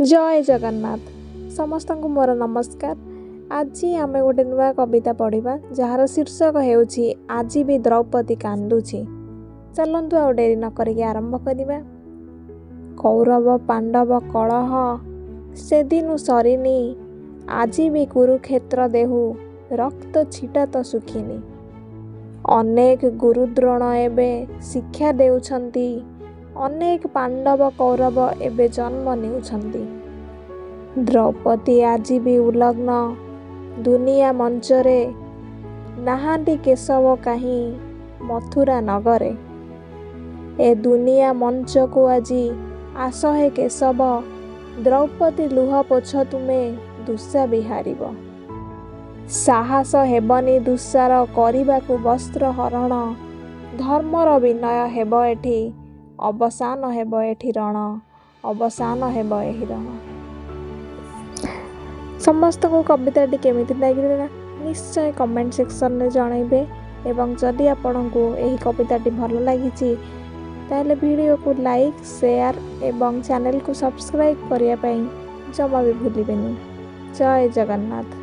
ଜୟ ଜଗନ୍ନାଥ। ସମସ୍ତଙ୍କୁ ମୋର ନମସ୍କାର। ଆଜି ଆମେ ଗୋଟେ ନୂଆ କବିତା ପଢ଼ିବା, ଯାହାର ଶୀର୍ଷକ ହେଉଛି ଆଜି ବି ଦ୍ରୌପଦୀ କାନ୍ଦୁଛି। ଚାଲନ୍ତୁ ଆଉ ଡେରି ନ କରିକି ଆରମ୍ଭ କରିବା। କୌରବ ପାଣ୍ଡବ କଳହ ସେଦିନୁ ସରିନି, ଆଜି ବି କୁରୁକ୍ଷେତ୍ର ଦେହୁ ରକ୍ତ ଛିଟା ତ ଶୁଖିନି। ଅନେକ ଗୁରୁଦ୍ରୋଣ ଏବେ ଶିକ୍ଷା ଦେଉଛନ୍ତି, ଅନେକ ପାଣ୍ଡବ କୌରବ ଏବେ ଜନ୍ମ ନେଉଛନ୍ତି। ଦ୍ରୌପଦୀ ଆଜି ବି ଉଲଗ୍ନ ଦୁନିଆ ମଞ୍ଚରେ, ନାହାନ୍ତି କେଶବ କାହିଁ ମଥୁରା ନଗରେ। ଏ ଦୁନିଆ ମଞ୍ଚକୁ ଆଜି ଆସ ହେ କେଶବ, ଦ୍ରୌପଦୀ ଲୁହ ପୋଛ ତୁମେ, ଦୁଶା ବି ହାରିବ। ସାହସ ହେବନି ଦୁଃସାର କରିବାକୁ ବସ୍ତ୍ର ହରଣ, ଧର୍ମର ବିନୟ ହେବ ଏଠି, ଅବସାନ ହେବ ଏଠି ରଣ, ଅବସାନ ହେବ ଏହି ରଣ। ସମସ୍ତଙ୍କୁ କବିତାଟି କେମିତି ଲାଗିଲା ନିଶ୍ଚୟ କମେଣ୍ଟ ସେକ୍ସନରେ ଜଣାଇବେ, ଏବଂ ଯଦି ଆପଣଙ୍କୁ ଏହି କବିତାଟି ଭଲ ଲାଗିଛି ତାହେଲେ ଭିଡ଼ିଓକୁ ଲାଇକ୍, ସେୟାର ଏବଂ ଚ୍ୟାନେଲକୁ ସବସ୍କ୍ରାଇବ୍ କରିବା ପାଇଁ ଜମା ବି ଭୁଲିବେନି। ଜୟ ଜଗନ୍ନାଥ।